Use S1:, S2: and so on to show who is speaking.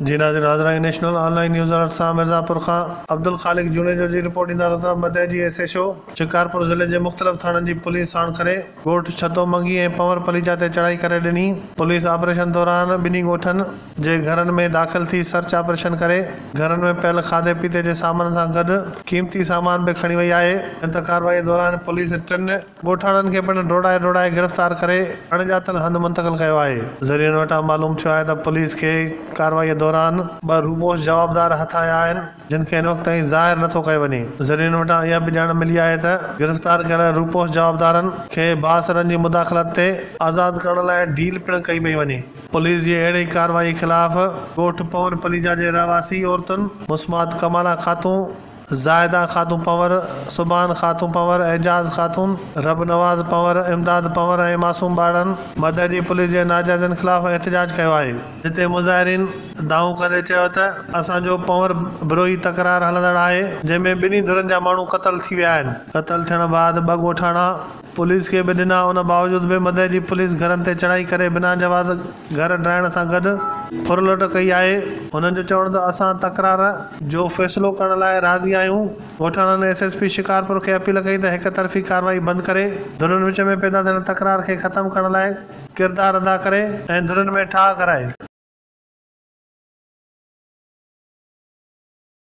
S1: جي ناظرين حاضر آهيون نيشنل آن لائين نيوز الرٽ سان ميرزاپور کان عبدالخالق جوڻيجو جي رپورٽ ڏيندا رهون ٿا Madeji S H O Shikarpur ضلعي جي مختلف ٿاڻن جي پوليس ساڻ ڪري ڳوٺ ڇتو منگي ۽ پنور پليجا تي چڙهائي ڪري ڏني پوليس آپريشن دوران ٻنهي ڳوٺن جي گهرن ۾ داخل ٿي سرچ آپريشن ڪري گهرن ۾ پيل کاڌي پيتي جي سامان سان گڏ قيمتي سامان به کڻي وئي آهي ته ڪارروائي دوران پوليس ٽن ڳوٺاڻن کي پڻ ڊوڙائي ڊوڙائي گرفتار ڪري اڻڄاتل هنڌ منتقل ڪيو آهي. ذريعن وٽان معلوم ٿيو آهي ته پوليس کي ڪارروائي دوران ٻه روپوش جوابدار هٿ آيا آهن جن کي هن وقت تائين ظاهر نٿو ڪيو وڃي. ذريعن وٽان اها به ڄاڻ ملي آهي ته گرفتار ڪيل روپوش جوابدارن کي بااثرن جي مداخلت تي آزاد ڪرڻ لاء ڊيل پڻ ڪئي پئي وڃي. پوليس جي اهڙي ڪارروائي خلاف ڳوٺ پون پليجا جي رهواسي عورتن مسمات ڪمالا خاتون، زاهده خاتون پنهور، سبحان خاتون پنهور، اعجاز خاتون، رب نواز پنهور، امداد پنهور ۽ معصوم ٻارڙن مدئجي پوليس جي ناجائزين خلاف احتجاج ڪيو آهي. جتي مظاهرين دانهون ڪندي چيو ته اسان جو پنهور بروهي تڪرار هلندڙ آهي جنهن ۾ ٻنهي ڌرين جا ماڻهو قتل ٿي ويا آهن، قتل ٿيڻ بعد ٻه ڳوٺاڻا پوليس کي به ڏنا ان باوجود به مدئجي پوليس گهرن تي چڙهائي ڪري بنا جواز گهر ڊاهڻ سان گڏ ڦرلٽ ڪئي آهي. هنن جو چوڻ ته اسان تڪرار جو فيصلو ڪرڻ لاء راضي آهيون. ڳوٺاڻن ايس ايس پي شڪارپور کي اپيل ڪئي ته هڪ طرفي ڪارروائي بند ڪري ڌرين وچ ۾ پيدا ٿيل تڪرار کي ختم ڪرڻ لاء ڪردار ادا ڪري ۽ ڌرين ۾ ٺاهه ڪرائي.